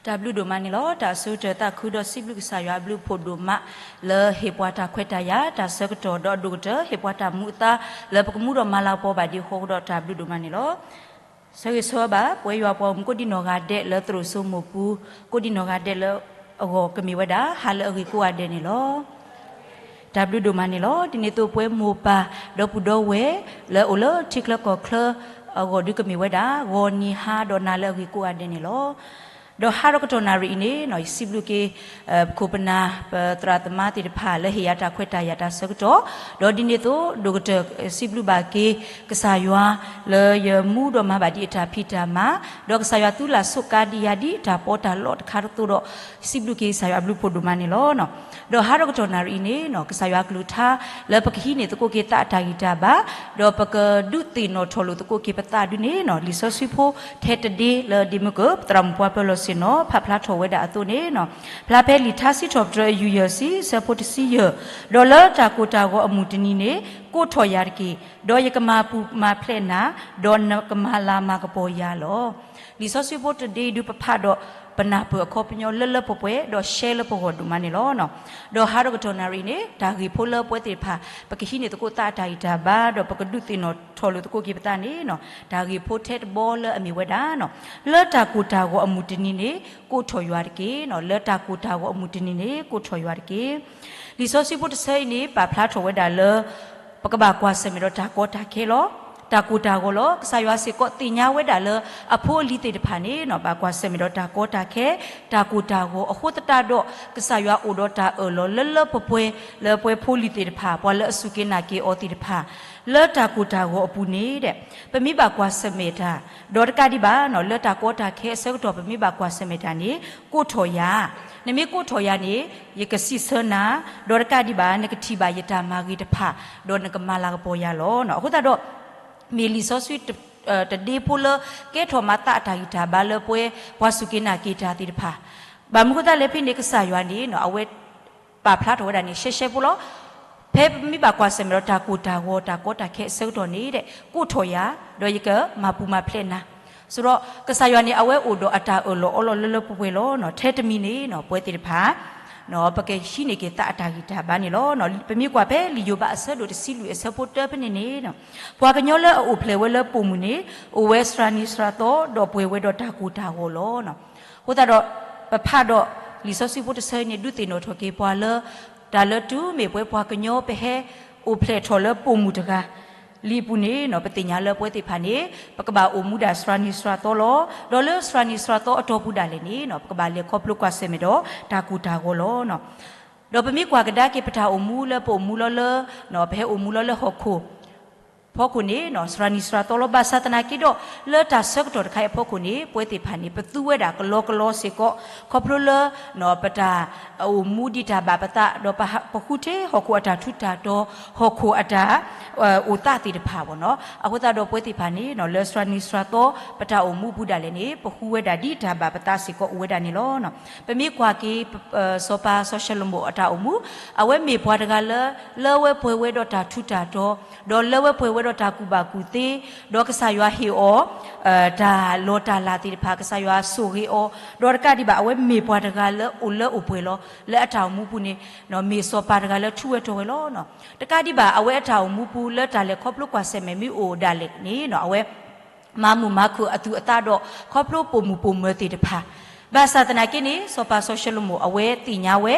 တၢ်ဘျုးဒိၣ်မးန့ၣ်လီၤ. တၢ်အဆိကတၢၢ်သးခုဒီးစံးဘျုးကစၢ်ယွၤအဘျုးအဖှိၣ်ဒိၣ်မး လၢဟ့ၣ်ပှၤတၢ်ခွဲးတၢ်ယာ် တၢ်ဆၢကတီၢ်ဒီးအဒိၣ်ကတၢၢ် ဟ့ၣ်ပှၤတၢ်မူအသါ လၢပကမူဒီးမၤလၤကပီၤဘၣ်ဒံးအဃိဒီး တၢ်ဘျုးဒိၣ်မးန့ၣ်လီၤ. ဆၢဂ့ၤဆၢဝါဘၣ် ပဝဲယွၤပှၤဂီၢ်မုၢ်ကိးဒံနီၢ်ဂၤဒဲးလၢသရိာ်စိမိၢ်ပူၤ ကိးဒံနီၢ်ဂၤဒဲးလၢအဂီၢ်ကမ့ၢ်ဝဲဒၣ် ဟါလၢအဂ့ၤကိးဂၤဒဲးန့ၣ်လီၤ. တၢ်ဘျုးဒိၣ်မးန့ၣ်လီၤ. ဒ်န့ၣ်အသိးပဝဲမိၢ်ပၢ် ဒီပုၢ်ဒီဝဲၢ် လၢအအိၣ်လၢထံချၢကီၢ်ချၢ အဂီၢ်ဒုးကမ့ၢ်ဝဲဒၣ် ဂီၤနံၤဟါဒီးနၤလၢအဂ့ၤကိးဂၤဒဲးန့ၣ်လီၤ. ဒီးဟါဒီးကတီၢ်နၣ်ရံၣ်အံၤန့ၣ် ယစံးဘျုးက့ၤ ပခိၣ်ပနၢ် ပသရၣ်သမါသ့ၣ်တဖၣ် လၢဟ့ၣ်ယၤတၢ်ခွဲးတၢ်ယာ်တၢ်ဆၢကတီၢ် ဒီးဒ်န့ၣ်အသိး ဒိၣ်ကတၢၢ် စံးဘျုးဘၣ်က့ၤ ကစၢ်ယွၤ လၢယမူဒီးမၤဘၣ်ဒံးအတၢ်ဖံးတၢ်မၤ ဒီးကစၢ်ယွၤသူလၢ်ဆိးကါဒံးယၤဒ်တၢ်ပီးတၢ်လီတခါတသိးဒီး စံးဘျုးက့ၤကစၢ်ယွၤအဘျုးဖှိၣ်ဒိၣ်မးန့ၣ်လီၤ. ဒီးဟါဒီးကတီၢ်နၣ်ရံၣ်အံၤန့ၣ် ကစၢ်ယွၤအကလုၢ်ကထါ လၢပကဟံးန့ၢ်သကိးက့ၤသးအတၢ်ဂံၢ်တၢ်ဘါ ဒီးပကဒုးသ့ၣ်နီၣ်ထီၣ်လိာ်သကိးက့ၤပသးဒုန့ၣ် လံာ်စီဆှံဖိထဲတဒ့လၢဒ့မုၢ်ကၢၢ် ပသရၣ်မုၣ်ပှၤပၢၤလီၢ်ဆ့ၣ်နီၤ ဖးဖျါထီၣ်ဝဲဒၣ်အသိးန့ၣ် ဖျါဖဲလံာ်ထါစံးထီၣ်ပတြၢၤအယူၢ်ယဲၢ်ဆံ ဆၢဖိတဆံယဲၢ်, ဒီးလၢတၢ်ကိၢ်တၢ်ဂီၤအမုၢ်တနံၤန့ၣ် ကိးထီၣ်ယၤတက့ၢ်, ဒီးယကမၤပူၤမၤဖျဲးနၤ, ဒီးနကမၤလၤမၤကပီၤယၤလီၤ. လံာ်စီဆှံဖိတဒ့ဒုးပဖးဒီးပနၢ်ပၢၢ်အခီပညီလၢလၢပှဲၤပှဲၤ ဒီးရှဲလၢပဂီၢ်ဒိၣ်မးန့ၣ်လီၤ. ဒီးဟါဒီးကတီၢ်နၣ်ရံၣ်န့ၣ် တၢ်ဂ့ၢ်ဖိလၢပဝဲသ့ၣ်တဖၣ် ပကဟံးန့ၢ်သကိးသးအတၢ်ဂံၢ်တၢ်ဘါ ဒီးပကဒုးသ့ၣ်နီၣ်ထီၣ်လိာ်သကိးက့ၤပသးန့ၣ် တၢ်ဂ့ၢ်ဖိထဲတဘီလၢအမ့ၢ်ဝဲဒၣ် လၢတၢ်ကိၢ်တၢ်ဂီၤအမုၢ်တနံၤန့ၣ် ကိးထီၣ်ယွၤတက့ၢ်. လၢတၢ်ကိၢ်တၢ်ဂီၤအမုၢ်တနံၤန့ၣ် ကိးထီၣ်ယွၤတက့ၢ်. လံာ်စီဆှံဖိတဆၢအံၤန့ၣ် ပာ်ဖျါထီၣ်ဝဲဒၣ်လၢ ပကဘၣ်ကွၢ်ဆၢၣ်မဲာ်ဒီးတၢ်ကီတၢ်ခဲလီၤ. တၢ်ကိၢ်တၢ်ဂီၤလီၤ. ကစၢ်ယွၤစ့ၢ်ကီးသ့ၣ်ညါဝဲဒၣ်လၢ အဖိအလံၤသ့ၣ်တဖၣ်န့ၣ် ဘၣ်ကွၢ်ဆၢၣ်မဲာ်ဒီးတၢ်ကီတၢ်ခဲ, တၢ်ကိၢ်တၢ်ဂီၤအဃိသတးဒီး ကစၢ်ယွၤအိၣ်ဒီးတၢ်အၢၣ်လီၤလၢလၢပှဲၤပှဲၤ လၢပဝဲဖိလံၤသ့ၣ်တဖၣ် ပှၤလၢအစူၢ်က့ၤနာ်က့ၤအီၤသ့ၣ်တဖၣ် လၢတၢ်ကိၢ်တၢ်ဂီၤအပူၤန့ၣ် ပမ့ၢ်ဘၣ်ကွၢ်ဆၢၣ်မဲာ်တၢ် ဒီးတကးဒံးဘၣ် လၢတၢ်ကီတၢ်ခဲအဆၢကတီၢ် ပမ့ၢ်ဘၣ်ကွၢ်ဆၢၣ်မဲာ်တၢ်န့ၣ် ကိးထီၣ်ယၤ, နမ့ၢ်ကိးထီၣ်ယၤန့ၣ် ယကစံးဆၢနၤ, ဒီးတကးဒံးဘၣ် နကထံၣ်ဘၣ်ယတၢ်မၤဂ့ၤတဖၣ် ဒီးနကမၤလၤကပီၤယၤလီၤ. အဃိသတးဒီး မ့ၢ်လံာ်စီဆှံတဒ့ဖိလၢ ကဲထီၣ်မၤသးအတၢ်ဂံၢ်တၢ်ဘါလၢပဝဲ ပှၤစူၢ်က့ၤနာ်က့ၤတၢ်သ့ၣ်တဖၣ်, ဘၣ်မနုၤအဃိသတးလဲၣ်ဖဲန့ၣ် ကစၢ်ယွၤန့ၣ် အဝဲ ပာ်ဖျါထီၣ်ဝဲဒၣ်န့ၣ် ရှဲရှဲဖိလီၤ. ဖဲပမ့ၢ်ဘၣ်ကွၢ်ဆၢၣ်မဲာ်ဒီးတၢ်ကိၢ်တၢ်ဂီၤ တၢ်ကီတၢ်ခဲအဆၢကတီၢ်န့ၣ် ကိးထီၣ်ယၤ, ဒီးယကမၤပူၤမၤဖျဲးနၤ. ဆိုတော့ ကစၢ်ယွၤန့ၣ် အဝဲအိၣ်ဒီးအတၢ်အၢၣ်လီၤအီလီၤလၢလၢပှဲၤပှဲၤလီၤ. ထဲတမံၤန့ၣ် ပဝဲသ့ၣ်တဖၣ် ပကဟံးန့ၢ်က့ၤသးအတၢ်ဂံၢ်တၢ်ဘါန့ၣ်လီၤ. ပမ့ၢ်ကွၢ်ဖဲလံာ်ယိၤဘးအဆၢဒိၣ်တဆံလွံၢ်အဆၢဖိတၢဖဲန့ၣ်န့ၣ် ပှၤကညီလၢအအိၣ်ဖျဲၣ်ဝဲလၢပိာ်မုၣ်န့ၣ် အိၣ်ဝဲစှၤနံၤစှၤသီ ဒီးပှဲၤဝဲဒီးတၢ်ကိၢ်တၢ်ဂီၤလီၤ. အဃိသတးဒီး ပဖးဒီးလံာ်စီဆှံဖိတဆၢအံၤန့ၣ် ဒုးသ့ၣ်နီၣ်ထီၣ်က့ၤပှၤလၢ တၢ်လၢတုၤမ့ၢ်ပဝဲပှၤကညီပဟဲအိၣ်ဖျဲၣ်ထီၣ်လၢပိာ်မုၣ်တဂၤ လံာ်အပူၤန့ၣ် ပသ့ၣ်ညါလၢပဝဲသ့ၣ်တဖၣ်န့ၣ် ပကဘၣ်အိၣ်မူဒၣ်စှၤနံၤစှၤသီလီၤ. ဒီးလၢစှၤနံၤစှၤသီအတီၢ်ပူၤဒၣ်လဲာ်န့ၣ် ပကဘၣ်လဲၤခီဖျိကွၢ်ဆၢၣ်မဲာ်ဒီးတၢ်ကိၢ်တၢ်ဂီၤလီၤ. ဒီးပမ့ၢ်ကွၢ်ကဒါက့ၤပတၢ်အိၣ်မူလၢပအိၣ်မူလီၤလၢ ပဟဲအိၣ်မူလီၤလၢဟီၣ်ခိၣ် ဖီခိၣ်န့ၣ် စှၤနံၤစှၤသီလီၤ. ဘၣ်ဆၣ်သနာ်က့ဒီး လၢတၢ်ဆၢကတီၢ်တခါအံၤအဖီခိၣ်န့ၣ် ပဝဲသ့ၣ်တဖၣ်န့ၣ် ပသူဝဲဒၣ်ကလီကလီစ့ၢ်ကီး ခီဖျိလၢ ပတၢ်အိၣ်မူဒံးတၢ်ဘၣ်ပသး ဒီးပဃုထံဟီၣ်ခိၣ်အတၢ်ထူးတၢ်တီၤ ဟီၣ်ခိၣ်အတၢ် အိၣ်သးသ့ၣ်တဖၣ်ဘၣ်နီၤ. အဃိသတးဒီးပဝဲသ့ၣ်တဖၣ်န့ၣ် လၢစှၤနံၤစှၤသီ ပတၢ်အိၣ်မူပူၤဒၣ်လဲာ်န့ၣ် ပဃုဝဲဒၣ်ဒ်တၢ်ဘၣ်ပသးစ့ၢ်ကီးအိၣ်ဝဲဒၣ်န့ၣ်လီၤ. ပမ့ၢ်ကွၢ်က့ၤ စီၤပၤစီၤၡလိၤမိၣ်အတၢ်အိၣ်မူ အဝဲမ့ၢ်ပှၤတဂၤလၢ လၢဝဲပှဲၤဝဲဒီးတၢ်ထူးတၢ်တီၤ ဒီးလၢဝဲပှဲၤဝဲဒီးတၢ်ကူၣ်ဘၣ်ကူၣ်သ့ ဒီးကစၢ်ယွၤဟ့ၣ်အီၤ တၢ်လီၤတၢ်လးသ့ၣ်တဖၣ် ကစၢ်ယွၤဆိၣ်ဂ့ၤအီၤ ဒီးတကးဒံးဘၣ် အဝဲမ့ၢ်ပှၤတဂၤလၢအိၣ်လၢအိၣ်ပှဲၤလီၤ. လၢအတၢ်အိၣ်မူပူၤန့ၣ် မ့ၢ်စီၤပၤတဂၤလၢထူးဝဲတီၤဝဲလီၤ. တကးဒံးဘၣ် အဝဲအတၢ်အိၣ်မူပူၤလၢတၢ်လဲၤခီဖျိကွၢ်ဆၢၣ်မဲာ်မ့ၢ်အိၣ်ဒၣ်လဲာ်န့ၣ် အဝဲ မၤမုာ်မၤခုၣ်အသူၣ်အသးဒီး ခီဖျိပိာ်မုၣ်ပိာ်မၢၤသ့ၣ်တဖၣ်, ဘၣ်ဆၣ်သနာ်က့န့ၣ် စီၤပၤစီၤၡလိၤမိၣ် အဝဲသ့ၣ်ညါဝဲ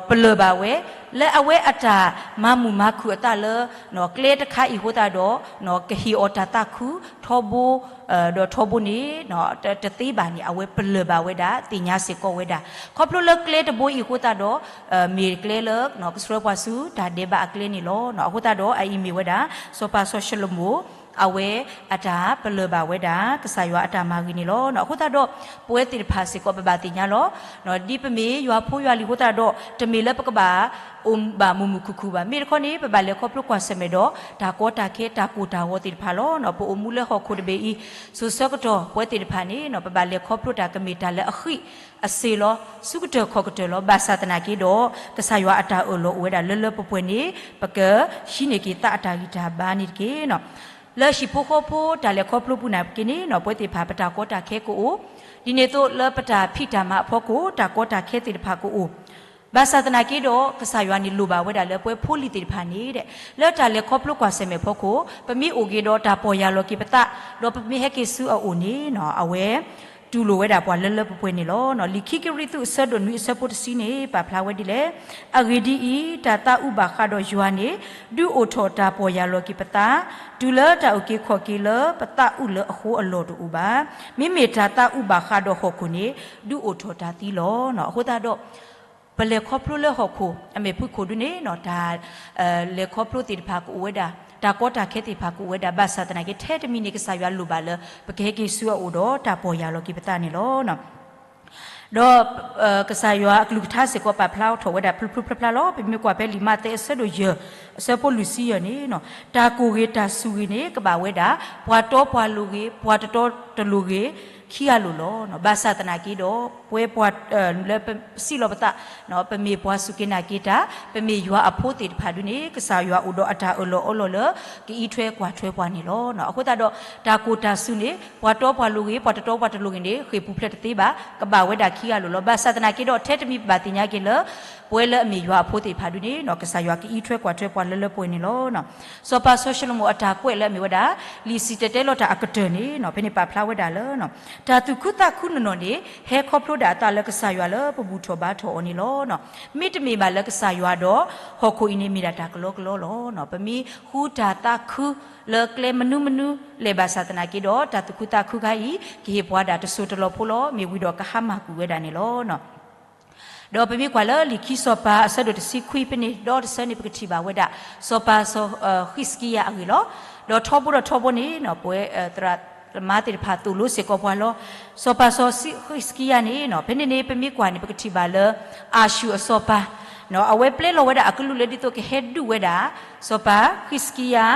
ပလၢၢ်ဘၣ်ဝဲ လၢအဝဲအတၢ်မၤမုာ်မၤခုၣ်အသးလၢ ကျဲတခါအံၤအဃိသတးဒီး ကဟ့ၣ်အီၤတၢ်သးခု ထီဘိ ဒီးထီဘိန့ၣ် တသ့ဘၣ်န့ၣ် အဝဲပလၢၢ်ဘၣ်ဝဲဒၣ် သ့ၣ်ညါစ့ၢ်ကီးဝဲဒၣ် ခီဖျိလၢကျဲတဘိအံၤအဃိသတးဒီး မ့ၢ်ကျဲလၢ ကဆှၢပှၤဆူတၢ်ဒဲးဘးအကျဲန့ၣ်လီၤ. အဃိသတးဒီး အအံၤမ့ၢ်ဝဲဒၣ် စီၤပၤစီၤၡလိၤမိၣ် အဝဲအတၢ်ပလၢၢ်ဘၣ်ဝဲဒၣ် ကစၢ်ယွၤအတၢ်မၤဂ့ၤန့ၣ်လီၤ. အဃိသတးဒီး ပဝဲသ့ၣ်တဖၣ်စ့ၢ်ကီး ပဘၣ်သ့ၣ်ညါလီၤ. ဒ်ပမ့ၢ်ယွၤဖိယွၤလံၤအဃိသတးဒီး တမ့ၢ်လၢပကဘၣ်အိၣ်ဘၣ်မုာ်မုာ်ခုၣ်ခုၣ်ဘၣ်. မ့ၢ်တခီန့ၣ် ပဘၣ်လဲၤခီဖျိကွၢ်ဆၢၣ်မဲာ်ဒီး တၢ်ကီတၢ်ခဲ တၢ်ကိၢ်တၢ်ဂီၤသ့ၣ်တဖၣ်လီၤ. ပအိၣ်မူလၢဟီၣ်ခိၣ်တဘ့ၣ်အံၤ စိၤဆၢကတီၢ် ပဝဲသ့ၣ်တဖၣ်န့ၣ် ပဘၣ်လဲၤခီဖျိတၢ်ကမ့ၢ်တၢ်လၢအဃံအစ့ၤလီၤ. ဆူကတၢၢ်ခီၣ်ကတၢၢ်လီၤ. ဘၣ်ဆၣ်သနာ်က့ဒီး ကစၢ်ယွၤအတၢ်အၢၣ်လီၤအိၣ်ဝဲဒၣ်လၢလၢပှဲၤပှဲၤန့ၣ် ပကဟံးန့ၢ်က့ၤသးအတၢ်ဂံၢ်တၢ်ဘါန့ၣ်တက့ၢ်. လၢဟံၣ်ဖိဃီဖိတၢ်လဲၤခီဖျိပူၤနာ်က့န့ၣ်နီၤ ပဝဲသ့ၣ်တဖၣ်ပတၢ်ကီတၢ်ခဲကအိၣ်, ဒ်န့ၣ်အသိးလၢပတၢ်ဖံးတၢ်မၤအဖီခိၣ် တၢ်ကီတၢ်ခဲသ့ၣ်တဖၣ်ကအိၣ်, ဘၣ်ဆၣ်သနာ်က့ဒီး ကစၢ်ယွၤန့ၣ်လိၣ်ဘၣ်ဝဲဒၣ်လၢပဝဲဖိလံၤသ့ၣ်တဖၣ်န့ၣ် လၢတၢ်လဲၤခီဖျိကွၢ်ဆၢၣ်မဲာ်ဖီခိၣ် ပမ့ၢ်အိၣ်က့ၤဒီးတၢ်ပီၢ်ယၢ်လီၤက့ၤပသး, ဒီးပမ့ၢ်ဟဲက့ၤဆူအအိၣ်န့ၣ်နီၤ အဝဲ တူၢ်လိာ်ဝဲဒၣ်ပှၤလၢလၢပှဲၤပှဲၤန့ၣ်လီၤ. လံာ်ခံကရံၣ်သူးအဆၢဒိၣ်နွံအဆၢဖိတဆံန့ၣ် ပာ်ဖျါဝဲဒ်လဲၣ်, အဂ့ၢ်ဒ်အံၤ, တၢ်သးအုးဘၣ်ဃးဒီးယွၤန့ၣ် ဒုးအိၣ်ထီၣ်တၢ်ပီၢ်ယၢ်လီၤက့ၤပသး, တုၤလၢတၢ်အုၣ်က့ၤခီၣ်က့ၤလၢပသးအုးလၢအဃိအလီၢ်တအိၣ်ဘၣ်. မ့မ့ၢ်တၢ်သးအုးဘၣ်ဃးဒီးဟီၣ်ခိၣ်န့ၣ် ဒုးအိၣ်ထီၣ်တၢ်သံလီၤ. အဃိသတးဒီး ပလဲၤခီဖျိလၢဟီၣ်ခိၣ်အမဲာ်ဖုးခိၣ်ဒုန့ၣ်နီၤ တၢ် လဲၤခီဖျိသ့ၣ်တဖၣ်ကအိၣ်ဝဲဒၣ်, တၢ်ကီတၢ်ခဲသ့ၣ်တဖၣ်ကအိၣ်ဝဲဒၣ်, ဘၣ်ဆၣ်သနာ်က့ ထဲတမံၤန့ၣ် ကစၢ်ယွၤလိၣ်ဘၣ်လၢ ပကဟဲက့ၤဆူအအိၣ်ဒီးတၢ်ပီၢ်ယၢ်လီၤက့ၤပသးန့ၣ်လီၤ. ဒီး ကစၢ်ယွၤအကလုၢ်ကထါစ့ၢ်ကီးပာ်ဖျါထီၣ်ဝဲဒၣ်ဖျုးဖျုးဖျါဖျါလီၤ. ပမ့ၢ်ကွၢ်ဖဲလံာ်မးသဲအဆၢဒိၣ်ယဲၢ် အဆၢဖိလွံၢ်ဆံယဲၢ်န့ၣ်နီၤ တၢ်ကိၢ်ဂ့ၤတၢ်စူၢ်ဂ့ၤန့ၣ် ကဘၣ်ဝဲဒၣ် ပှၤတီပှၤလိၤဂ့ၤ ပှၤတတီတလိၤဂ့ၤ ခံဂၤလိာ်လီၤ. ဘၣ်ဆၣ်သနာ်က့ဒီး ပဝဲပှၤ လၢပစံးလီၤပသး ပမ့ၢ်ပှၤစူၢ်က့ၤနာ်က့ၤတၢ်, ပမ့ၢ်ယွၤအဖိသ့ၣ်တဖၣ်ဒုန့ၣ် ကစၢ်ယွၤအိၣ်ဒီးအတၢ်အၢၣ်လီၤအီလီၤလၢ ကအံးထွဲကွၢ်ထွဲပှၤန့ၣ်လီၤ. အဃိသတးဒီး တၢ်ကိၢ်တၢ်စူၢ်န့ၣ် ပှၤတီပှၤလိၤဂ့ၤ ပှၤတတီပှၤတလိၤဂ့ၤန့ၣ် ဃ့ၢ်ပူၤဖျဲးတသ့ဘၣ်, ကဘၣ်ဝဲဒၣ်ခံဂၤလိာ်လီၤ. ဘၣ်ဆၣ်သနာ်က့ဒီး ထဲတမံၤဘၣ်သ့ၣ်ညါက့ၤလၢ ပဝဲလၢအမ့ၢ်ယွၤအဖိသ့ၣ်တဖၣ်ဒုန့ၣ်နီၤ ကစၢ်ယွၤကအံးထွဲကွၢ်ထွဲပှၤလၢလၢပှဲၤပှဲၤန့ၣ်လီၤ. စီၤပၤစီၤၡလိၤမိၣ်အတၢ်ကွဲးလၢအမ့ၢ်ဝဲဒၣ် လံာ်စံၣ်တဲၤတဲလီၤတၢ်အကတၢၢ်န့ၣ်နီၤ ဖဲန့ၣ်ပာ်ဖျါဝဲဒၣ်လၢ တၢ်သူၣ်ခုသးခုနီၢ်နီၢ်န့ၣ် ဟဲခီဖျိဒၣ်အသးလၢကစၢ်ယွၤလၢပဘူၣ်ထီၣ်ဘါထီၣ်အီၤန့ၣ်လီၤ. မ့တမ့ၢ်ဘၣ်လၢကစၢ်ယွၤဒီး ဟီၣ်ခိၣ်အံၤန့ၣ်မ့ၢ်ဒၣ်တၢ်ကလီကလီလီၤ. ပမ့ၢ်ဃူတၢ်သးခုလၢကျဲမနုၤမနုၤလဲၣ်ဘၣ်ဆၣ်သနာ်က့ဒီး တၢ်သူၣ်ခုသးခုခါအံၤ ကဟ့ၣ်ပှၤဒၣ်တစိၢ်တလီၢ်ဖိလီၤ. မ့ၢ်ဝံၤဒီးကဟါမၢ်ကွံာ်ဝဲဒၣ်န့ၣ်လီၤ. ဒီးပမ့ၢ်ကွၢ်လၢလံာ်ခံစီၤပၤအဆၢဒိၣ်တဆံခွံဖဲန့ၣ် ဒီတဆၢန့ၣ် ပကထံၣ်ဘၣ်ဝဲဒၣ် စီၤပၤစီၤ ဃံးစကံယၤအဂ့ၢ်လီၤ. ဒီးထီဘိဒီးထီဘိန့ၣ် ပဝဲသရၣ်သမါသ့ၣ်တဖၣ်သိၣ်လိစ့ၢ်ကီးပှၤလီၤ. စီၤပၤစီၤဃံးစကံယၤန့ၣ် ဖဲန့ၣ်န့ၣ် ပမ့ၢ်ကွၢ်န့ၣ် ပကထံၣ်ဘၣ်လၢ အၤၡူၣ်အစီၤပၤ အဝဲပျဲလီၤဝဲဒၣ်အကလုၢ်လၢဒ်သိးကဟဲဒုးဝဲဒၣ် စီၤပၤဃံးစကံယၤ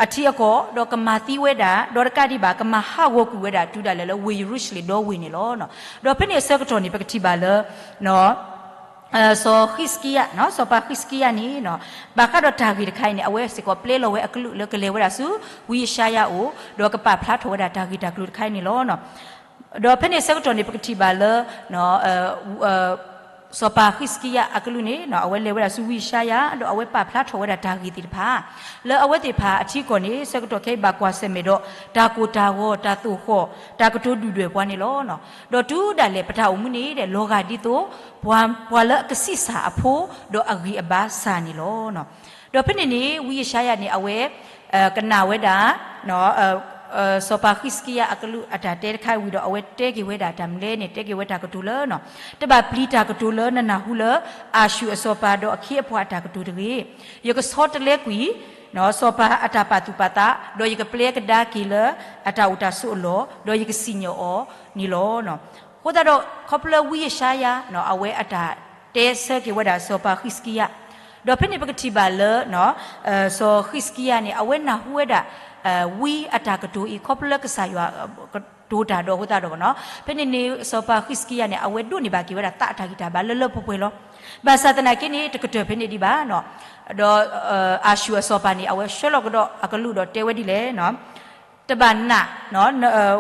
အထံအကီၢ် ဒီးကမၤသံဝဲဒၣ် ဒီးတကးဒံးဘၣ် ကမၤဟးဂီၤကွံာ်ဝဲဒၣ် တုၤဒၣ်လဲာ်လၢဝ့ၢ်ယရူၤၡလ့ၣ်ဒီဝ့ၢ်န့ၣ်လီၤ. ဒီးဖဲန့ၣ်အဆၢကတီၢ်န့ၣ် ပကထံၣ်ဘၣ်လၢ စီၤဃံးစကံယၤ စီၤပၤဃံးစကံယၤန့ၣ် ဘၣ်ဃးဒီးတၢ်ဂ့ၢ်တခါအံၤန့ၣ် အဝဲစ့ၢ်ကီးပျဲလီၤဝဲအကလုၢ်လၢကလဲၤဝဲဒၣ်ဆူ ဝံယၡါယၤအအိၣ် ဒီးကပာ်ဖျါထီၣ်ဝဲဒၣ်တၢ်ဂ့ၢ်တၢ်ကျိၤတခါအံၤန့ၣ်လီၤ. ဒီးဖဲန့ၣ်အဆၢကတီၢ်န့ၣ် ပကထံၣ်ဘၣ်လၢ စီၤပၤဃံးစကံယၤအကလုၢ်န့ၣ် အဝဲလဲၤဝဲဒၣ်ဆူဝံယၡါယၤ ဒီးအဝဲပာ်ဖျါထီၣ်ဝဲဒၣ်တၢ်ဂ့ၢ်သ့ၣ်တဖၣ် လၢအဝဲသ့ၣ်တဖၣ်အထံကီၢ်န့ၣ် ဆၢကတီၢ်ခဲအံၤဘၣ်ကွၢ်ဆၢၣ်မဲာ်ဒီး တၢ်ကိၢ်တၢ်ဂီၤ တၢ်သိၣ်ဃီၣ် တၢ်ကတိၤဒုၣ်ဒွဲၣ်ပှၤန့ၣ်လီၤ. ဒီးတုၤဒၣ်လဲာ်ပတၢ်အိၣ်မူန့ၣ်ဒီး လီၤဂာ်ဒ်သိး ပှၤလၢအကဆံးစၢ်အဖိ ဒီးအဂံၢ်အဘါစၢ်န့ၣ်လီၤ. ဒီးဖဲန့ၣ်န့ၣ် ဝံယၡါယၤန့ၣ် အဝဲ ကနၣ်ဝဲဒၣ် စီၤပၤဃံးစကံယၤအကလုၢ်အတၢ်တဲတခါဝံၤဒီး အဝဲတဲက့ၤဝဲဒၣ်တၢ်မနုၤလဲၣ်န့ၣ် တဲက့ၤဝဲတၢ်ကတိၤလၢ တဘၣ်ပျံၤတၢ်ကတိၤလၢနနၢ်ဟူလၢ အၤၡူၣ်အစီၤပၤဒီးအခ့အပှၤအတၢ်ကတိၤတဂ့ၤ. ယကဆီတလဲကွံာ် စီၤပၤအတၢ်ပာ်သူၣ်ပာ်သး ဒီးယကပျဲကဒါက့ၤလၢအတၢ်အိၣ်တၢ်ဆိးအလီၢ် ဒီးယကစံၣ်ညီၣ်အီၤန့ၣ်လီၤ. အဃိသတးဒီး ခီဖျိလၢဝံယၡါယၤ အဝဲအတၢ်တဲဆၢက့ၤဝဲဒၣ်စီၤပၤဃံးစကံယၤ ဒီးဖဲန့ၣ်ပကထံၣ်ဘၣ်လၢ စီၤဃံးစကံယၤန့ၣ် အဝဲနၢ်ဟူဝဲဒၣ် ဝံအတၢ်ကတိၤအံၤ ခီဖျိလၢကစၢ်ယွၤကတိၤတၢ်ဒီးအဃိသတးဒီး ဖဲန့ၣ်န့ၣ် စီၤပၤဃံးစကံယၤန့ၣ် အဝဲဒိးန့ၢ်ဘၣ်က့ၤဝဲဒၣ်သးအတၢ်ဂံၢ်တၢ်ဘါလၢလၢပှဲၤပှဲၤလီၤ. ဘၣ်ဆၣ်သနာ်က့န့ၣ် တကတၢၢ်ဖဲန့ၣ်ဒံးဘၣ် ဒီးအၤၡူၣ်အစီၤပၤန့ၣ် အဝဲဆှၢလီၤကဒီးအကလုၢ်ဒီးတဲဝဲဒ်လဲၣ် တဘၣ်နာ်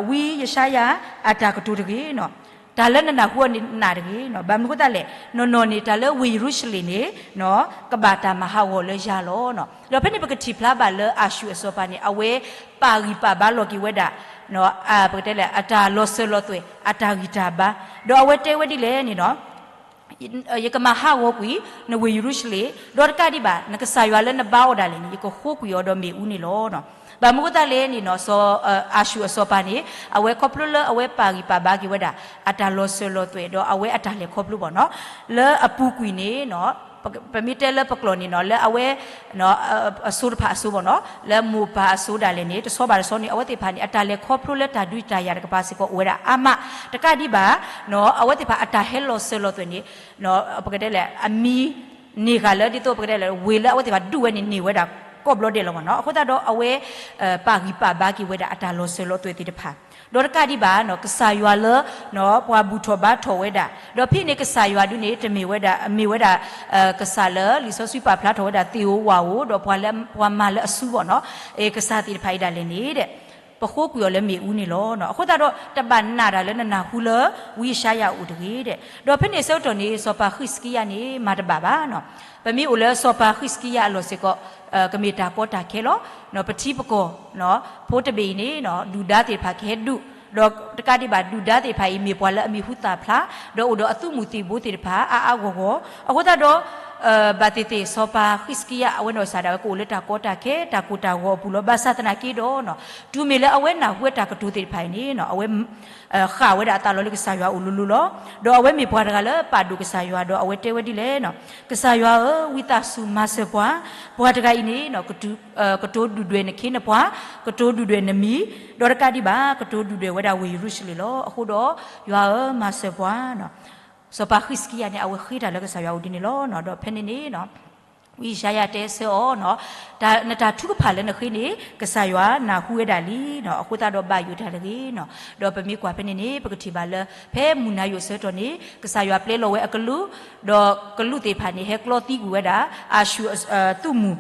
ဝံယၡါယၤအတၢ်ကတိၤတဂ့ၤ, တၢ်လၢနနၢ်ဟူအီၤန့ၣ်နာ်တဂ့ၤ. ဘၣ်မနုၤအဃိသတးလဲၣ်, နီၢ်နီၢ်န့ၣ် တၢ်လၢဝ့ၢ်ယရူၤၡလ့ၣ်န့ၣ် ကဘၣ်တၢ်မၤဟးဂီၤလၢယၤလီၤ. ဒီးဖဲန့ၣ်ပကထံၣ်ဖျါဘၣ်လၢအၤၡူၣ်အစီၤပၤန့ၣ် အဝဲပာ်ဂံၢ်ပာ်ဘါလီၤက့ၤဝဲဒၣ် ပကတဲလဲၣ် အတၢ်လီၤစၢၤလီၤသွဲၣ် အတၢ်ဂံၢ်တၢ်ဘါ, ဒီးအဝဲတဲဝဲဒ်လဲၣ်န့ၣ် ယကမၤဟးဂီၤကွံာ် နဝ့ၢ်ယရူၤၡလ့ၣ်, ဒီးတကးဒံးဘၣ် နကစၢ်ယွၤလၢနဘါအီၤဒၣ်လဲာ်န့ၣ် ယကဃိကွံာ်အီၤဒီးမ့ၣ်အူန့ၣ်လီၤ. ဘၣ်မနုၤအဃိသတးလဲၣ်န့ၣ် အၤၡူၣ်အစီၤပၤန့ၣ် အဝဲခီဖျိလၢအဝဲပာ်ဂံၢ်ပာ်ဘါက့ၤဝဲဒၣ် အတၢ်လီၤစၢၤလီၤသွဲၣ် ဒီးအဝဲအတၢ်လဲၤခီဖျိဘၣ်နီၤ လၢအပူၤကွံာ်န့ၣ် ပမ့ၢ်တဲလၢပကျိာ်န့ၣ်နီၤ လၢအဝဲ အစိၤတဖၣ်အစိၤဘၣ်နီၤ လၢမိၢ်ပၢ်အစိၤဒၣ်လဲာ်န့ၣ် တဆီဘၣ်တဆီန့ၣ် အဝဲသ့ၣ်တဖၣ်န့ၣ် အတၢ်လဲၤခီဖျိလၢတၢ်ဒုးတၢ်ယၤတကပၤစ့ၢ်ကီးအိၣ်ဝဲဒၣ်အါမး, တကးဒံးဘၣ် အဝဲသ့ၣ်တဖၣ်အတၢ်ဟဲလီၤစၢၤလီၤသွဲၣ်န့ၣ် ပကတဲလဲၣ် အမံၤန့ၢ်ဃာ်လၢဒ်သိးပကတဲလဲၣ် ဝ့ၢ်လၢအဝဲသ့ၣ်တဖၣ်ဒုးဝဲန့ၣ်န့ၢ်ဝဲဒၣ် ကိးဘျီဒဲးလီၤမ့ၢ်နီၤ. အဃိသတးဒီးအဝဲ ပာ်ဂံၢ်ပာ်ဘါက့ၤဝဲဒၣ်အတၢ်လီၤစၢၤလီၤသွဲၣ်သ့ၣ်တဖၣ်, ဒီးတကးဒံးဘၣ်နီၤ ကစၢ်ယွၤလၢ ပှၤဘူၣ်ထီၣ်ဘါထီၣ်ဝဲဒၣ်, ဒီးဖဲန့ၣ်ကစၢ်ယွၤဒုန့ၣ် တမ့ၢ်ဝဲဒၣ် မ့ၢ်ဝဲဒၣ် ကစၢ်လၢလံာ်စီဆှံပာ်ဖျါထီၣ်ဝဲဒၣ်သ့ၣ်ဧိၤဝၣ်ဧိၤ ဒီးပှၤလၢပှၤမၤလၢအစုဘၣ်နီၤ, ကစၢ်သ့ၣ်တဖၣ်အံၤဒၣ်လဲာ်န့ၣ်ဒီး ပဃိကွံာ်အီၤလၢမ့ၣ်အူန့ၣ်လီၤ. အဃိသတးဒီးတဘၣ်နာ်တၢ်လၢနနၢ်ဟူလၢ ဝံယၡါယၤအအိၣ်တဂ့ၤဒီး, ဒီးဖဲန့ၣ်ဆၢကတီၢ်န့ၣ် စီၤပၤဃံးစကံယၤန့ၣ် မၤတဘၣ်ဘၣ်နီၤ. ပမ့ၢ်အိၣ်လၢစီၤပၤဃံးစကံယၤအလီၢ်စ့ၢ်ကီး ကမ့ၢ်တၢ်ကီတၢ်ခဲလီၤ. ပထံပကီၢ် ဖိတဘ့ၣ်အံၤန့ၣ် ဒုၣ်ဒါသ့ၣ်တဖၣ်ကဟဲဒုး, ဒီးတကးဒံးဘၣ်ဒုၣ်ဒါသ့ၣ်တဖၣ်အံၤ မ့ၢ်ပှၤလၢအမံၤဟူသၣ်ဖျါ, ဒီးအိၣ်ဒီးအသုးမုၢ်သံၣ်ဘိသ့ၣ်တဖၣ် အါအါဂီၢ်ဂီၢ်, အဃိသတးဒီး ဘၣ်သ့ၣ်သ့ၣ် စီၤပၤဃံးစကံယၤ အဝဲနီၢ်ကစၢ်ဒၣ်ဝဲကအိၣ်လၢတၢ်ကီတၢ်ခဲ တၢ်ကိၢ်တၢ်ဂီၤအပူၤလီၤ. ဘၣ်ဆၣ်သနာ်က့ဒီး တုၤမ့ၢ်လၢအဝဲနၢ်ဟူဝဲတၢ်ကတိၤသ့ၣ်တဖၣ်အံၤန့ၣ် အဝဲ ဃၣ်ဝဲဒၣ်အသးလီၤလၢကစၢ်ယွၤအအိၣ်လိၤလိၤလီၤ. ဒီးအဝဲမ့ၢ်ပှၤတဂၤလၢပာ်ဒိၣ်ကစၢ်ယွၤ ဒီးအဝဲတဲဝဲဒ်လဲၣ်နီၤ, ကစၢ်ယွၤဧၢ, ဝံသးစူၤမၤစၢၤပှၤ, ပှၤတဂၤအံၤန့ၣ် ကတိၤဒုၣ်ဒွဲၣ်နခ့နပှၤ, ကတိၤဒုၣ်ဒွဲၣ်နမံၤ, ဒီးတကးဒံးဘၣ် ကတိၤဒုၣ်ဒွဲၣ်ဝဲဒၣ်ဝ့ၢ်ယရူၤၡလ့ၣ်လီၤ. အဃိဒီး ယွၤဧၢ, မၤစၢၤပှၤနီၤ. စီၤပၤဃံးစကံယၤန့ၣ် အဝဲဃ့တၢ်လၢကစၢ်ယွၤအအိၣ်ဒ်န့ၣ်လီၤ. ဒီးဖဲန့ၣ်န့ၣ် ဝံယၡါယၤတဲဆၢအီၤနီၤ, နတၢ်ထုကဖၣ်လၢနဃ့န့ၣ် ကစၢ်ယွၤနၢ်ဟူဝဲဒၣ်လံနီၤ. အဃိသတးဒီးဘၣ်ယိၣ်တၢ်တဂ့ၤနီၤ. ဒီးပမ့ၢ်ကွၢ်ဖဲန့ၣ်န့ၣ် ပကထံၣ်ဘၣ်လၢ ဖဲမုၢ်နၤယိာ်ဆၢကတီၢ်န့ၣ် ကစၢ်ယွၤပျဲလီၤဝဲအကလူး, ဒီးကလူးသ့ၣ်တဖၣ်န့ၣ် ဟဲကျီသံကွံာ်ဝဲဒၣ် အၤၡူၢ်သုးမုၢ်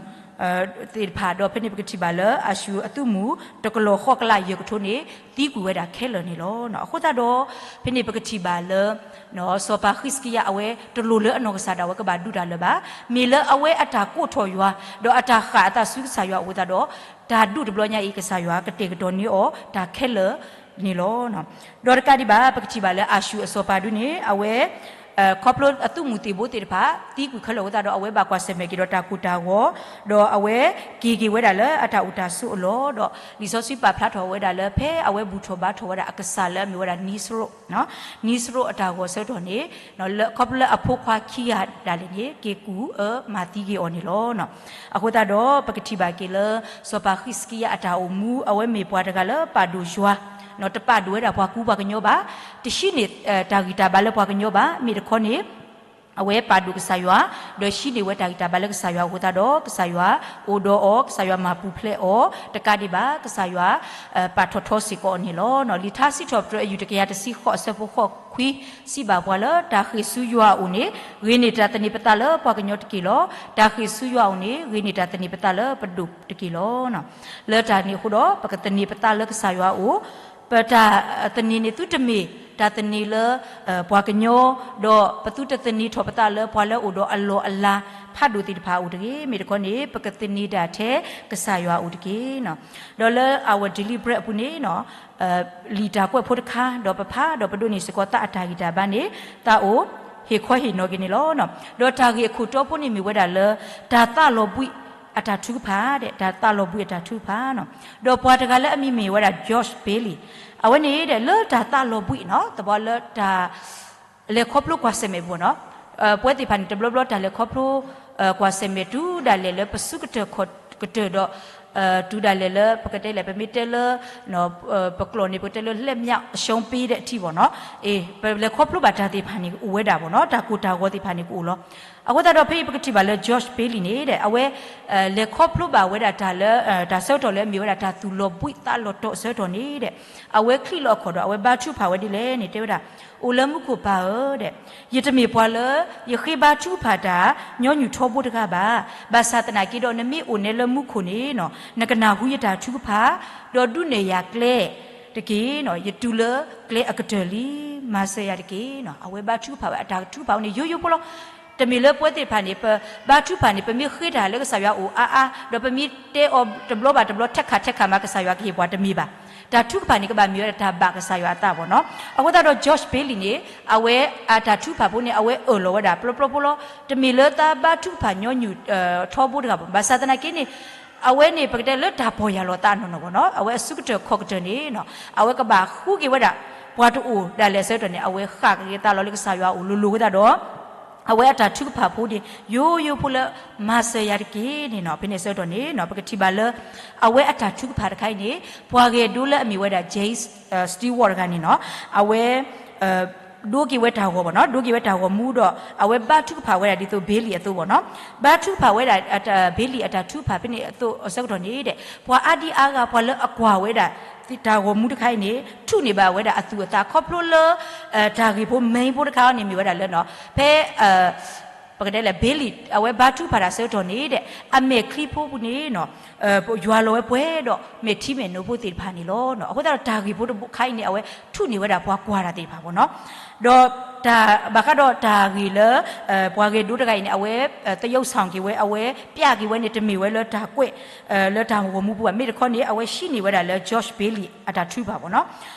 သ့ၣ်တဖၣ်, ဒီးဖဲန့ၣ်ပကထံၣ်ဘၣ်လၢ အၤၡူၢ်အသုးမုၢ် တကလီၤဃီကလးယဲၢ်ကထိန့ၣ် သံကွံာ်ဝဲဒၣ်ခဲလၢာ်န့ၣ်လီၤ. အဃိသတးဒီး ဖဲန့ၣ်ပကထံၣ်ဘၣ်လၢ စီၤပၤဃံးစကံယၤအဝဲတလိၣ်လၢအနီၢ်ကစၢ်ဒၣ်ဝဲကဘၣ်ဒုးတၢ်လၢၤဘၣ်. မ့ၢ်လၢအဝဲအတၢ်ကိးထီၣ်ယွၤ ဒီးအတၢ်ဃၣ်အသးဆူကစၢ်ယွၤအဃိသတးဒီး တၢ်ဒုးတဘျီညါအံၤ ကစၢ်ယွၤကတဲာ်ကတီၤန့ၢ်အီၤတၢ်ခဲလၢာ်န့ၣ်လီၤ. ဒီးတကးဒံးဘၣ် ပကထံၣ်ဘၣ်လၢအၤၡူၢ်အစီၤပၤဒုန့ၣ် အဝဲ ခီဖျိအသုးမုၢ်သံၣ်ဘိသ့ၣ်တဖၣ် သံကွံာ်ခဲလၢာ်အဃိသတးဒီး အဝဲဘၣ်ကွၢ်ဆၢၣ်မဲာ်က့ၤဒီးတၢ်ကိၢ်တၢ်ဂီၤ, ဒီးအဝဲက့ၤက့ၤဝဲဒၣ်လၢအတၢ်အိၣ်တၢ်ဆိးအလီၢ်, ဒီးလံာ်စီဆှံပာ်ဖျါထီၣ်ဝဲဒၣ်လၢ ဖဲအဝဲဘူၣ်ထီၣ်ဘါထီၣ်ဝဲဒၣ်အကစၢ်လၢအမ့ၢ်ဝဲဒၣ် နံစရိၣ်, နံစရိၣ်အတၢ်ဂီၤဆၢကတီၢ်န့ၣ် ခီဖျိလၢအဖိခွါခံဂၤဒၣ်လဲာ်န့ၣ် က့ၤကူၣ်အၢမၤသံက့ၤအီၤန့ၣ်လီၤ. အဃိသတးဒီး ပကထံၣ်ဘၣ်က့ၤလၢ စီၤပၤဃံးစကံယၤအတၢ်အိၣ်မူ အဝဲမ့ၢ်ပှၤတဂၤလၢပာ်ဒိၣ်ယွၤ, တပာ်ဒိၣ်ဝဲဒၣ်ပှၤကူပှၤကညီဘၣ်, တဟံးန့ၢ်တၢ်ဂံၢ်တၢ်ဘါလၢပှၤကညီဘၣ်, မ့ၢ်တခီန့ၣ် အဝဲပာ်ဒိၣ်ကစၢ်ယွၤ, ဒီးဟံးန့ၢ်ဝဲတၢ်ဂံၢ်တၢ်ဘါလၢကစၢ်ယွၤအဃိသတးဒီး ကစၢ်ယွၤအိၣ်ဒီးအီၤ, ကစၢ်ယွၤမၤပူၤဖျဲးအီၤ, တကးဒံးဘၣ် ကစၢ်ယွၤ ပာ်ထီၣ်ထီစ့ၢ်ကီးအီၤန့ၣ်လီၤ. လံာ်ထါစံးထီၣ်ပတြၢၤအယုၢ်တကယၤတဆံဃိးအဆၢဖိဃိးခွံ စံးဘၣ်ပှၤလၢ တၢ်ဃ့ၢ်ဆူယွၤအအိၣ်န့ၣ် ဂ့ၤန့ၢ်တၢ်သန့ၤပသးလၢပှၤကညီတက့ၢ်လီၤ. တၢ်ဃ့ၢ်ဆူယွၤအအိၣ်န့ၣ် ဂ့ၤန့ၢ်တၢ်သန့ၤပသးလၢပဒိၣ်တက့ၢ်လီၤ. လၢတၢ်န့ၣ်အဃိဒီး ပကသန့ၤပသးလၢကစၢ်ယွၤအအိၣ်, ပတၢ်သန့ၤန့ၣ်သုတမ့ၢ်တၢ်သန့ၤလၢ ပှၤကညီ, ဒီးပသုတသန့ၤထီၣ်ပသးလၢပှၤလၢအအိၣ်ဒီးအလီၢ်အလၤဖးဒိၣ်သ့ၣ်တဖၣ်အအိၣ်တဂ့ၤ. မ့ၢ်တခီန့ၣ် ပကသန့ၤဒၣ်ထဲကစၢ်ယွၤအအိၣ်တက့ၢ်. ဒီးလၢ Our Daily Bread အပူၤန့ၣ် လံာ်တၢ်ကွဲးဖိတခါ ဒီးပဖးဒီးပဒိးန့ၢ်စ့ၢ်ကီးသးအတၢ်ဂံၢ်တၢ်ဘါန့ၣ် သးအိၣ်ဟ့ၣ်ခီဟ့ၣ်နီၤက့ၤန့ၣ်လီၤ. ဒီးတၢ်ဂ့ၢ်အခိၣ်တီဖိန့ၣ်မ့ၢ်ဝဲဒၣ်လၢ တၢ်သးလီၤဘှံးအတၢ်ထုကဖၣ်, တၢ်သးလီၤဘှံးအတၢ်ထုကဖၣ်. ဒီးပှၤတဂၤလၢအမံၤမ့ၢ်ဝဲဒၣ် Josh Bailey, အဝဲန့ၣ်ဒီးလၢတၢ်သးလီၤဘှံးနီၤ သဘီလၢတၢ် လဲၤခီဖျိကွၢ်ဆၢၣ်မဲာ်ပူၤနီၤ, ပဝဲသ့ၣ်တဖၣ်န့ၣ် တဘျီဘျီတၢ်လဲၤခီဖျိ ကွၢ်ဆၢၣ်မဲာ်တုၤဒၣ်လဲာ်လၢပစုကတၢၢ်ခီၣ်ကတၢၢ်ဒီး တုၤဒၣ်လဲာ်လၢပကတဲလဲၣ် ပမ့ၢ်တဲလၢ ပကျိာ်န့ၣ် ပကတဲလၢ လက်မြတ်ရှုံးပေးတဲ့အထိပေါ့နော်, ပလဲၤခီဖျိဘၣ်တၢ်သ့ၣ်တဖၣ်န့ၣ် အိၣ်ဝဲဒၣ်ပေါ့နော်, တၢ်ကိၢ်တၢ်ဂီၤသ့ၣ်တဖၣ်န့ၣ်ကအိၣ်လီၤ. အဃိသတးဒီးဖဲအံၤပကထံၣ်ဘၣ်လၢ Josh Bailey န့ၣ်ဒီး အဝဲ လဲၤခီဖျိဘၣ်ဝဲဒၣ်တၢ်လၢ တၢ်ဆၢကတီၢ်လၢအမ့ၢ်ဝဲဒၣ်တၢ်သူၣ်လီၤဘှံးသးလီၤတီၤအဆၢကတီၢ်န့ၣ်ဒီး အဝဲချံးလီၤအခီၣ်ဒီး အဝဲဘါထုကဖၣ်ဝဲဒ်လဲၣ်န့ၣ် တဲဝဲဒၣ်, အိၣ်လၢမူခိၣ်ပၢ်ဧၢဒီး ယတမ့ၢ်ပှၤလၢ ယဃ့ဘါထုကဖၣ်တၢ်ညီနုၢ်ထီဘိတဂၤဘၣ်. ဘၣ်ဆၣ်သနာ်က့ဒီး နမ့ၢ်အိၣ်နဲလၢမူခိၣ်န့ၣ် နကနၢ်ဟူယတၢ်ထုကဖၣ်, ဒီးဒုးနဲၣ်ယၤကျဲတက့ၢ်. ယတုၤလၢကျဲအကတၢၢ်လံ, မၤစၢၤယၤတက့ၢ်. အဝဲဘါထုကဖၣ်ဝဲအတၢ်ထုကဖၣ်န့ၣ် ယိယိဖိလီၤ. တမ့ၢ်လၢပဝဲသ့ၣ်တဖၣ်န့ၣ် ပဘါထုကဖၣ်န့ၣ် ပမ့ၢ်ဃ့တၢ်လၢကစၢ်ယွၤအအိၣ်အါအါ ဒီးပမ့ၢ်တဲအီၤတဘျီဘၣ်တဘျီ ထဲခးထဲခးမး ကစၢ်ယွၤကဟ့ၣ်ပှၤတမ့ၢ်ဘၣ်. တၢ်ထုကဖၣ်န့ၣ် ကဘၣ်မ့ၢ်ဝဲဒၣ်တၢ်ဘၣ်ကစၢ်ယွၤအသးဘၣ်နီၤ. အဃိသတးဒီး Josh Bailey န့ၣ် အဝဲအတၢ်ထုကဖၣ်ဖိန့ၣ် အဝဲအၢၣ်လီၤဝဲဒၣ် ပျီပျီဖိလီၤ. တမ့ၢ်လၢသးဘါထုကဖၣ်ညီနုၢ်ထီဘိတဂၤဘၣ်. ဘၣ်ဆၣ်သနာ်က့န့ၣ် အဝဲန့ၣ် ပကတဲလၢတၢ်ပီၢ်ယၢ်လီၤသးနီၢ်နီၢ်ဘၣ်နီၤ, အဝဲအစုကတၢၢ်ခီၣ်ကတၢၢ်န့ၣ် အဝဲကဘၣ်ဃုက့ၤဝဲဒၣ် ပှၤတအိၣ်ဒၣ်လဲာ်အဆၢကတီၢ်န့ၣ် အဝဲဃၣ်က့ၤသးလီၤလၢကစၢ်ယွၤအအိၣ်လိၤလိၤအဃိသတးဒီး အဝဲအတၢ်ထုကဖၣ်ဖိန့ၣ် ယိယိဖိလၢ မၤစၢၤယၤတက့ၢ်န့ၣ်နီၤ. ဖဲန့ၣ်အဆၢကတီၢ်န့ၣ် ပကထံၣ်ဘၣ်လၢ အဝဲအတၢ်ထုကဖၣ်တခါအံၤန့ၣ် ပှၤဂဲၤဒိလၢအမ့ၢ်ဝဲဒၣ် James Stewart တဂၤန့ၣ်နီၤ, အဝဲ ဒိက့ၤဝဲတၢ်ဂီၤဘၣ်နီၤ, ဒိက့ၤဝဲတၢ်ဂီၤမူဒီး အဝဲဘါထုကဖၣ်ဝဲဒၣ်ဒ်သိး Bailey အသိးဘၣ်နီၤ. ဘါထုကဖၣ်ဝဲဒၣ် Bailey အတၢ်ထုကဖၣ်ဖဲန့ၣ်အသိးအဆၢကတီၢ်န့ၣ်ဒီး ပှၤအါဒံအါဂၤ ပှၤလၢအကွၢ်ဝဲဒၣ် တၢ်ဂီၤမူတခါအံၤန့ၣ် ထူးန့ၢ်ဘၣ်ဝဲဒၣ်အသူၣ်အသး ခီဖျိလၢ တၢ်ဂ့ၢ်ဖိ main ဖိတခါအံၤန့ၣ် မ့ၢ်ဝဲဒၣ်လၢနီၤ ဖဲ ပကတဲလဲၣ် Bailey အဝဲဘါထုကဖၣ်တၢ်ဆၢကတီၢ်န့ၣ်ဒီး အမဲာ်ချံဖိပူၤန့ၣ်နီၤ ယွၤလီၤဝဲပှဲၤဒီး မဲာ်ထံမဲာ်နိဖိသ့ၣ်တဖၣ်န့ၣ်လီၤ. အဃိသတးဒီးတၢ်ဂ့ၢ်ဖိတခါအံၤန့ၣ် အဝဲထူးန့ၢ်ဝဲဒၣ်ပှၤကွၢ်တၢ်သ့ၣ်တဖၣ်ဘၣ်နီၤ. ဒီး ဘၣ်ဃးဒီးတၢ်ဂ့ၢ်လၢ ပှၤဂဲၤဒိတဂၤအံၤန့ၣ် အဝဲ သရုပ်ဆောင် က့ၤဝဲ အဝဲ ပြ က့ၤဝဲန့ၣ် တမ့ၢ်ဝဲလၢတၢ်ကွဲး လၢတၢ်ဂီၤမူပူၤဘၣ်. မ့ၢ်တခီန့ၣ် အဝဲဟံးန့ၢ်ဝဲဒၣ်လၢ George Bailey အတၢ်ထုကဖၣ်ဘၣ်နီၤ.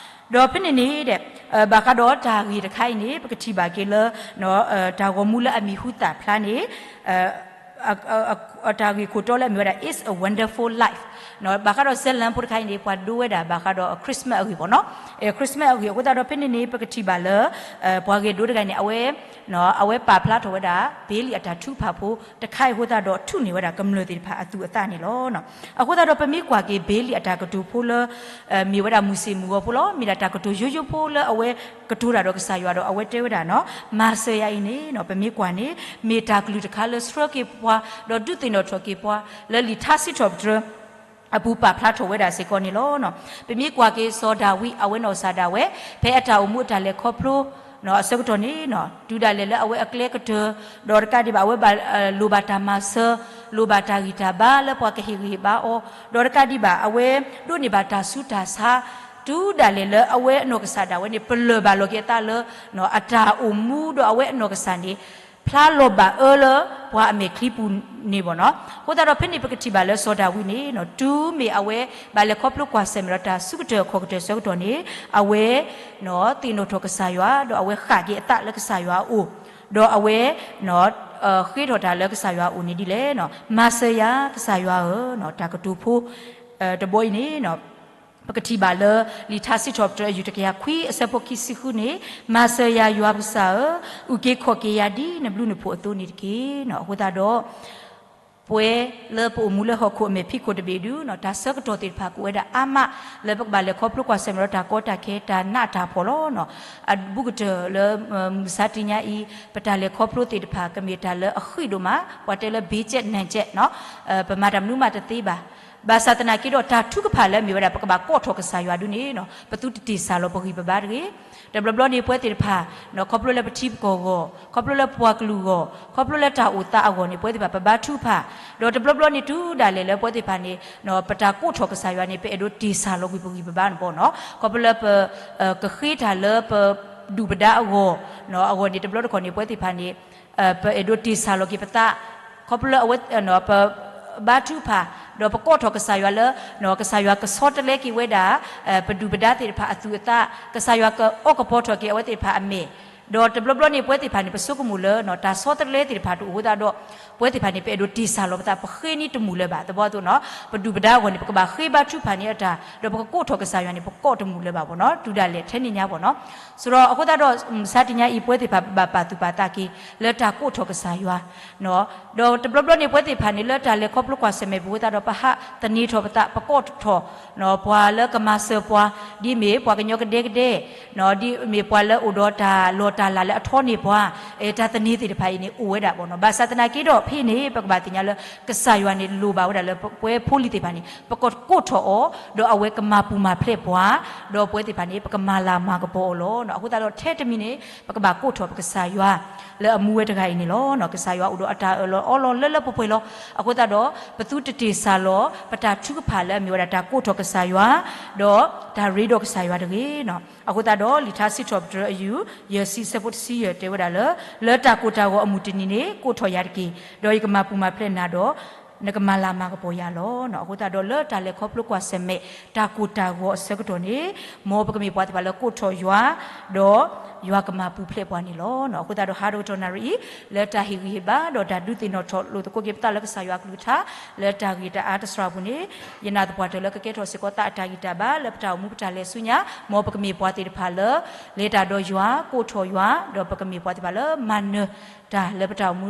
ဒီးဖဲန့ၣ်န့ၣ်ဒီး ဘၣ်ဃးဒီးတၢ်ဂ့ၢ်တခါအံၤန့ၣ် ပကထံၣ်ဘၣ်က့ၤလၢ တၢ်ဂီၤမူလၢအမံၤဟူသၣ်ဖျါန့ၣ် တၢ်ဂ့ၢ်ခိၣ်တီလၢအမ့ၢ်ဝဲဒၣ် It's a Wonderful Life ဘၣ်ဃးဒီး ဇာတ်လမ်း ဖိတခါအံၤန့ၣ် ပှၤဒိဝဲဒၣ်ဘၣ်ဃးဒီး Christmas အဂ့ၢ်ဘၣ်နီၤ, Christmas အဂ့ၢ်. အဃိသတးဒီးဖဲန့ၣ်န့ၣ် ပကထံၣ်ဘၣ်လၢ ပှၤဂဲၤဒိတဂၤန့ၣ် အဝဲ အဝဲပာ်ဖျါထီၣ်ဝဲဒၣ် Bailey အတၢ်ထုကဖၣ်ဖိတခါအံၤအဃိသတးဒီး ထူးန့ၢ်ဝဲဒၣ်ကမျၢၢ်သ့ၣ်တဖၣ်အသူၣ်အသးန့ၣ်လီၤ. အဃိသတးဒီးပမ့ၢ်ကွၢ်က့ၤ Bailey အတၢ်ကတိၤဖိလၢ မ့ၢ်ဝဲဒၣ်မုၢ်ဆ့ၣ်မုၢ်ဂီၤဖိလီၤ. မ့ၢ်ဒၣ်တၢ်ကတိၤယိယိဖိလၢအဝဲကတိၤတၢ်ဒီးကစၢ်ယွၤဒီးအဝဲတဲဝဲဒၣ်နီၤ, မၤစၢၤယၤအံၤန့ၣ် ပမ့ၢ်ကွၢ်န့ၣ် မ့ၢ်တၢ်ကလုၢ်တခါလၢဆှၢက့ၤပှၤ ဒီးဒုးသ့ၣ်နီၣ်ထီၣ်က့ၤပှၤ လၢလံာ်ထါစံးထီၣ်ပတြၢၤ အပူၤပာ်ဖျါထီၣ်ဝဲဒၣ်စ့ၢ်ကီးန့ၣ်လီၤ. ပမ့ၢ်ကွၢ်က့ၤစီၤဒၤဝံး အဝဲနီၢ်ကစၢ်ဒၣ်ဝဲ ဖဲအတၢ်အိၣ်မူအတၢ်လဲၤခီဖျိ အဆၢကတီၢ်န့ၣ် တုၤဒၣ်လဲာ်လၢအဝဲအကျဲကတၢၢ် ဒီးတကးဒံးဘၣ် အဝဲဘၣ်လိၣ်ဘၣ်တၢ်မၤစၢၤ လိၣ်ဘၣ်တၢ်ဂံၢ်တၢ်ဘါလၢပှၤကဟ့ၣ်ဂံၢ်ဟ့ၣ်ဘါအီၤ ဒီးတကးဒံးဘၣ် အဝဲဒိးန့ၢ်ဘၣ်တၢ်ဆူးတၢ်ဆါ တုၤဒၣ်လဲာ်လၢအဝဲအနီၢ်ကစၢ်ဒၣ်ဝဲန့ၣ် ပလၢၢ်ဘၣ်လီၤက့ၤအသးလၢ အတၢ်အိၣ်မူဒီးအဝဲအနီၢ်ကစၢ်န့ၣ် ဖျါလီၤဘၣ်အၢလၢပှၤအမဲာ်ချံပူၤန့ၣ်ဘၣ်နီၤ. အဃိသတးဒီးဖဲန့ၣ်ပကထံၣ်ဘၣ်လၢစီၤဒၤဝံးန့ၣ် တုၤမ့ၢ်အဝဲဘၣ်လဲၤခီဖျိကွၢ်ဆၢၣ်မဲာ်ဒီးတၢ်ဆူးကတၢၢ်အခီၣ်ကတၢၢ်ဆၢကတီၢ်န့ၣ် အဝဲ သ့ၣ်နီၣ်ထီၣ်ကစၢ်ယွၤ ဒီးအဝဲဃၣ်က့ၤအသးလၢကစၢ်ယွၤအအိၣ် ဒီးအဝဲ ဃ့ထီၣ်တၢ်လၢကစၢ်ယွၤအအိၣ်န့ၣ်ဒ်လဲၣ်, မၤစၢၤယၤကစၢ်ယွၤဧၢ, တၢ်ကတိၤဖိ တဘီအံၤန့ၣ် ပကထံၣ်ဘၣ်လၢ လံာ်ထါစံးထီၣ်ပတြၢၤအယုၢ်တကယၤခွံအဆၢဖိခံဆံဃုန့ၣ်, မၤစၢၤယၤယွၤပကစၢ်ဧၢ, အုၣ်က့ၤခီၣ်က့ၤယၤဒ်နဘျုးနဖှိၣ်အသိးန့ၣ်တက့ၢ်. အဃိသတးဒီး ပဝဲလၢပအိၣ်မူလၢဟီၣ်ခိၣ်အမဲာ်ဖံးခိၣ်တဘ့ၣ်ဒု တၢ်ဆၢကတီၢ်သ့ၣ်တဖၣ်ကအိၣ်ဝဲဒၣ်အါမး လၢပကဘၣ်လဲၤခီဖျိကွၢ်ဆၢၣ်မဲာ်ဒီးတၢ်ကီတၢ်ခဲ တၢ်နးတၢ်ဖှီၣ်လီၤ. အဘူးကတၢၢ်လၢ မုၢ်မဆါတနံၤညါအံၤ ပတၢ်လဲၤခီဖျိသ့ၣ်တဖၣ် ကမ့ၢ်တၢ်လၢအဃံးဒိၣ်မး ပှၤတဲလၢ ဘ့ကၠဲးနၢ်ကၠဲး ပမၤတၢ်မနုၤမးတသ့ဘၣ်. ဘၣ်ဆၣ်သနာ်က့ဒီး တၢ်ထုကဖၣ်လၢအမ့ၢ်ဝဲဒၣ် ပကဘၣ်ကိးထီၣ်ကစၢ်ယွၤဒုန့ၣ် ပသုတတ့ၢ်စၢ်လီၤပဂံၢ်ပဘါတဂ့ၤ. တဘျီဘျီန့ၣ် ပဝဲသ့ၣ်တဖၣ် ခီဖျိလၢပထံပကီၢ်အဂီၢ်, ခီဖျိလၢပှၤကလုာ်အဂီၢ်, ခီဖျိလၢတၢ်အိၣ်သးအဂီၢ်န့ၣ် ပဝဲသ့ၣ်တဖၣ် ပဘါထုကဖၣ်, ဒီးတဘျီဘျီန့ၣ် တုၤဒၣ်လဲာ်လၢပဝဲသ့ၣ်တဖၣ်န့ၣ် ပတၢ်ကိးထီၣ်ကစၢ်ယွၤန့ၣ် ပအဲၣ်ဒိးတ့ၢ်စၢ်လီၤကွံာ်ပဂံၢ်ပဘါန့ၣ်ဘၣ်နီၤ. ခီဖျိလၢပ ကဃ့တၢ်လၢပဒူၣ်ပဒါအဂီၢ်, အဂီၢ်န့ၣ် တဘျီတခီၣ်န့ၣ် ပဝဲသ့ၣ်တဖၣ်န့ၣ် ပအဲၣ်ဒိးတ့ၢ်စၢ်လီၤက့ၤပသး, ခီဖျိလၢအဝဲ ပဘါထုကဖၣ်, ဒီးပကိးထီၣ်ကစၢ်ယွၤလၢ ကစၢ်ယွၤကဆီတလဲက့ၤဝဲဒၣ် ပဒူၣ်ပဒါသ့ၣ်တဖၣ်အသူၣ်အသး, ကစၢ်ယွၤကအိးကပီၤထီၣ်က့ၤအဝဲသ့ၣ်တဖၣ်အမဲာ်, ဒီးတဘျီဘျီန့ၣ် ပဝဲသ့ၣ်တဖၣ်န့ၣ် ပဆိကမိၣ်လၢ တၢ်ဆီတလဲသ့ၣ်တဖၣ်တအိၣ်အဃိသတးဒီး ပဝဲသ့ၣ်တဖၣ်န့ၣ် ပအဲၣ်ဒိးတ့ၢ်စၢ်လီၤပသး ပဃ့န့ၢ်တမုာ်လၢၤဘၣ်. သဘီအသိးနီၤ ပဒူၣ်ပဒါအဂီၢ်န့ၣ် ပကဘၣ်ဃ့ဘါထုကဖၣ်န့ၢ်အတၢ် ဒီးပကကိးထီၣ်ကစၢ်ယွၤန့ၣ် ပကိးတမုာ်လၢၤဘၣ်ဘၣ်နီၤ တုၤဒၣ်လဲာ်ထဲန့ၣ်ညါဘၣ်နီၤ. ဆိုတော့အဃိသတးဒီး မုၢ်မဆါတနံၤညါအံၤ ပဝဲသ့ၣ်တဖၣ်ဘၣ်ပာ်သူၣ်ပာ်သးက့ၤ လၢတၢ်ကိးထီၣ်ကစၢ်ယွၤ ဒီးတဘျီဘျီန့ၣ် ပဝဲသ့ၣ်တဖၣ်န့ၣ် လၢတၢ်လဲၤခီဖျိကွၢ်ဆၢၣ်မဲာ်ပူၤအဃိသတးဒီး ပဟးသန့ၤထီၣ်ပသး ပကိးထီၣ် ပှၤလၢကမၤစၢၤပှၤ, ဒ်မ့ၢ်ပှၤကညီကဒဲကဒဲ, ဒ်မ့ၢ်ပှၤလၢအိၣ်ဒီးတၢ်လီၢ်တၢ်လၤလၢအထီန့ၢ်ပှၤ, တၢ်သန့ၤသ့ၣ်တဖၣ်အံၤန့ၣ် အိၣ်ဝဲဒၣ်ဘၣ်နီၤ. ဘၣ်ဆၣ်သနာ်က့ဒီးဖဲအံၤန့ၣ် ပကဘၣ်သ့ၣ်ညါလၢ ကစၢ်ယွၤန့ၣ်လိၣ်ဘၣ်ဝဲဒၣ်လၢပဝဲဖိလံၤသ့ၣ်တဖၣ်န့ၣ် ပကကိးထီၣ်အီၤ, ဒီးအဝဲကမၤပူၤမၤဖျဲးပှၤ, ဒီးပဝဲသ့ၣ်တဖၣ်န့ၣ် ပကမၤလၤမၤကပီၤအီၤလီၤ. အဃိသတးဒီးထဲတမံၤန့ၣ် ပကဘၣ်ကိးထီၣ်ပကစၢ်ယွၤ လၢအမူဝဲတဂၤအံၤန့ၣ်လီၤ. ကစၢ်ယွၤအိၣ်ဒီးအတၢ်အၢၣ်လီၤအီလီၤလၢလၢပှဲၤပှဲၤလီၤ. အဃိသတးဒီး ပသုတတ့ၢ်စၢ်လီၤ ပတၢ်ထုကဖၣ်လၢအမ့ၢ်ဝဲဒၣ်တၢ်ကိးထီၣ်ကစၢ်ယွၤ, ဒီးတၢ်ရ့ဒီးကစၢ်ယွၤတဂ့ၤ. အဃိသတးဒီး လံာ်ထါစံးထီၣ်ပတြၢၤအယုၢ် ယဲၢ်ဆံအဆၢဖိတဆံယဲၢ်တဲဝဲဒၣ်လၢ လၢတၢ်ကိၢ်တၢ်ဂီၤအမုၢ်တနံၤန့ၣ် ကိးထီၣ်ယၤတက့ၢ်, ဒီးယကမၤပူၤမၤဖျဲးနၤဒီး နကမၤလၤမၤကပီၤယၤလီၤ. အဃိသတးဒီးလၢတၢ်လဲၤခီဖျိကွၢ်ဆၢၣ်မဲာ် တၢ်ကိၢ်တၢ်ဂီၤအဆၢကတီၢ်န့ၣ် မ်ပကမ့ၢ်ပှၤသ့ၣ်တဖၣ်လၢကိးထီၣ်ယွၤ, ဒီးယွၤကမၤပူၤဖျဲးပှၤန့ၣ်လီၤ. အဃိသတးဒီးဟါဒီးကတီၢ်နၣ်ရံၣ်အံၤ လၢတၢ်ဟ့ၣ်ဂံၢ်ဟ့ၣ်ဘါ ဒီးတၢ်ဒုးသ့ၣ်နီၣ်ထီၣ်လိာ်သကိးက့ၤပသးလၢကစၢ်ယွၤအကလုၢ်ကထါ လၢတၢ်ဂ့ၢ်တၢ်အါတစှၤပူၤန့ၣ် ယနာ်သပှၢ်တၢၢ်လၢကကဲထီၣ်စ့ၢ်ကီးသးအတၢ်ဂံၢ်တၢ်ဘါ လၢပတၢ်အိၣ်မူပတၢ်လဲၤဆူညါ, မ်ပကမ့ၢ်ပှၤသ့ၣ်တဖၣ်လၢ လဲၤတၢ်ဒီးယွၤ, ကိးထီၣ်ယွၤ, ဒီးပကမ့ၢ်ပှၤသ့ၣ်တဖၣ်လၢမၤနၢၤတၢ်လၢပတၢ်အိၣ်မူ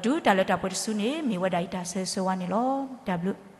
တုၤတၢ်လၢတၢ်ပှဲၤတစုန့ၣ် မ့ၢ်ဝဲဒၣ်ယတၢ်ဆၢဂ့ၤဆၢဝါန့ၣ်လီၤ. တၢ်ဘျုး